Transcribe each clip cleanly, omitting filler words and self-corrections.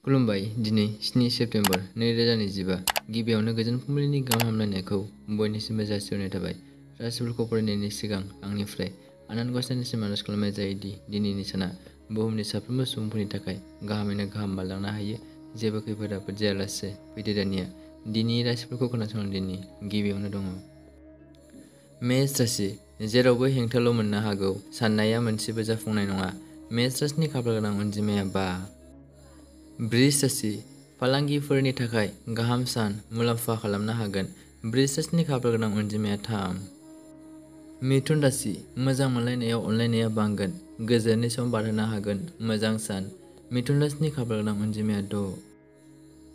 खुलुमबाय। दिनै 7 सेप्तेम्बर 2025 गिबियावनो गोजोन फुंबिलिनि गाहाम हामलायनायखौ बयनिसिमबो जासिहरनाय थाबाय। राशिफोरखौ फरायनायनि सिगां आंनिफ्राय आनान गसाइनिसिम आरज खालामनाय जायोदि दिनैनि साना बुहुमनि साफ्रोमबो सुबुंफोरनि थाखाय गाहामैनो गाहाम बारलांनो हायो। जेबो खैफोद आफोद जायालासे फैदो दानिया दिनैनि राशिफोरखौ खोनासंनायनि गिबियावनो दङ। मेष राशि, जेरावबो हेंथाल' मोननो हागौ, साननाया मोनसेबो जाफुंनाय नङा। मेष राशिनि खाफाल गोनां अनजिमाया 5। बृष राशि, फालांगिफोरनि थाखाय गाहाम सान, मुलाम्फा खालामनो हागोन। बृष राशिनि खाफाल गोनां अनजिमाया 3। मिथुन राशि, मोजां मोनलायनायाव अनलायनाया बांगोन, गोजोनै सम बारहोनो हागोन, मोजां सान। मिथुन राशिनि खाफाल गोनां अनजिमाया 6।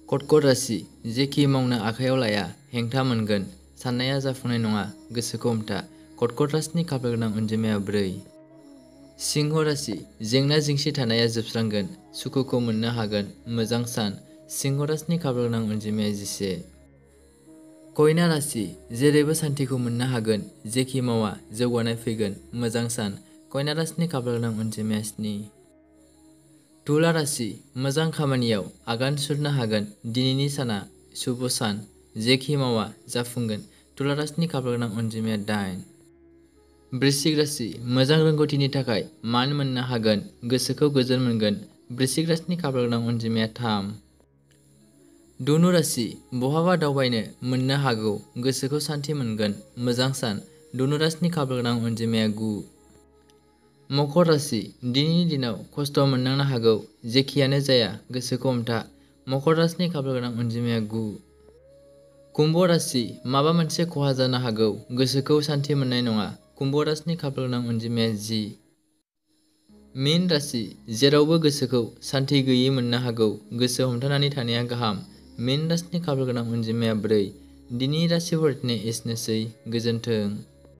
कर्कट राशि, जेखि मावनो आखायाव लाया हेंथा मोनगोन, साननाया जाफुंनाय नङा, गोसोखौ हमथा। कर्कट राशिनि खाफाल गोनां अनजिमाया 4। सिंह राशि, जेंना जेंसि थानाया जोबस्रांगोन, सुखुखौ मोननो हागोन, मोजां सान। सिंह राशिनि खाफाल गोनां अनजिमाया 11। कन्या राशि, जेरैबो सान्थिखौ मोननो हागोन, जेखि मावा जौगानाय फैगोन, मोजां सान। कन्या राशिनि खाफाल गोनां अनजिमाया 7। तुला राशि, मोजां खामानियाव आगान सुरनो हागोन, दिनैनि साना शुभ सान, जेखि मावा जाफुंगोन। तुला राशिनि खाफाल गोनां अनजिमाया 8। वृश्चिक राशि, मोजां रोंगौथिनि थाखाय मान मोननो हागोन, गोसोखौ गोजोन मोनगोन। वृश्चिक राशिनि खाफाल गोनां अनजिमाया 3। धनु राशि, बहाबा दावबायनो मोननो हागौ, गोसोखौ सान्थि मोनगोन, मोजां सान। धनु राशिनि खाफाल गोनां अनजिमाया 9। मकर राशि, दिनैनि दिनाव खस्थ' मोननांनो हागौ, जेखियानो जाया गोसोखौ हमथा। मकर राशिनि खाफाल गोनां अनजिमाया 9। कुम्भ राशि, माबा मोनसे खहा जानो हागौ, गोसोखौ सान्थि मोननाय नङा। कुम्भ राशिनि खाफाल गोनां अनजिमाया 10। मीन राशि, जेरावबो गोसोखौ सान्थि गैयै मोननो हागौ, गोसो हमथानानै थानाया गाहाम। मीन राशिनि खाफाल गोनां अनजिमाया 4। दिनैनि राशिफोरनि एसेनोसै, गोजोन्थों।